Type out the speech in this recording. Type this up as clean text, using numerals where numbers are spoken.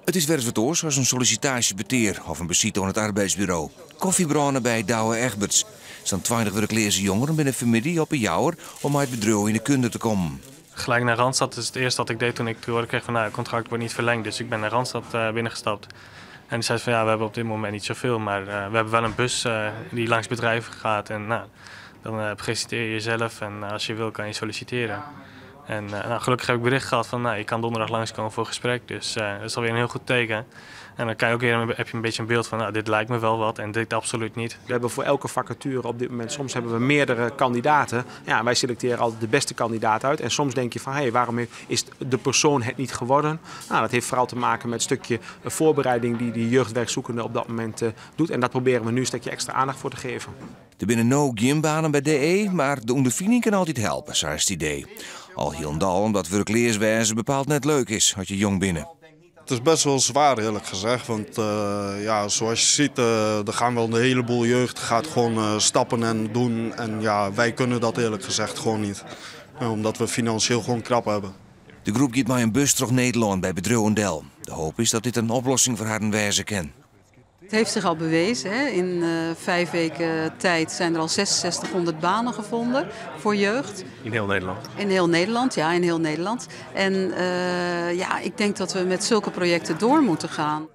It is wer ris wat oars as in sollisitaasjepetear of in besite oan it arbeidsburo. Kofjebrâne by Douwe Egberts. Sa'n 20 wurkleaze jongeren binne fanmiddei op 'e Jouwer om mei it bedriuw yn 'e kunde te kommen. Gelijk naar Randstad is het eerste wat ik deed toen ik te horen kreeg van: nou, het contract wordt niet verlengd. Dus ik ben naar Randstad binnengestapt. En die zei van: ja, we hebben op dit moment niet zoveel, maar we hebben wel een bus die langs bedrijven gaat. En nou, dan presenteer je jezelf en als je wil kan je solliciteren. En nou, gelukkig heb ik bericht gehad van: nou, je kan donderdag langskomen voor gesprek. Dus dat is alweer een heel goed teken. En dan kan je ook weer, heb je een beetje een beeld van: nou, dit lijkt me wel wat en dit absoluut niet. We hebben voor elke vacature op dit moment, soms hebben we meerdere kandidaten. Ja, wij selecteren altijd de beste kandidaat uit. En soms denk je van: hé, hey, waarom is de persoon het niet geworden? Nou, dat heeft vooral te maken met een stukje voorbereiding die die jeugdwerkzoekende op dat moment doet. En dat proberen we nu een stukje extra aandacht voor te geven. Der binne no gjin banen by DE, mar de ûnderfining kin altyd helpe, sa is it idee. Al hielendal omdat wurkleas wêze bepaald net leuk is as je jong binne. Het is best wel zwaar, eerlijk gezegd. Want ja, zoals je ziet, er gaan wel een heleboel jeugd gaat gewoon stappen en doen. En ja, wij kunnen dat eerlijk gezegd gewoon niet, omdat we financieel gewoon krap hebben. De groep giet mei in bus troch Nederlân by bedriuwen del. De hoop is dat dit in oplossing foar harren wêze kin. Het heeft zich al bewezen, hè. In 5 weken tijd zijn er al 6600 banen gevonden voor jeugd. In heel Nederland? In heel Nederland, ja, in heel Nederland. En ja, ik denk dat we met zulke projecten door moeten gaan.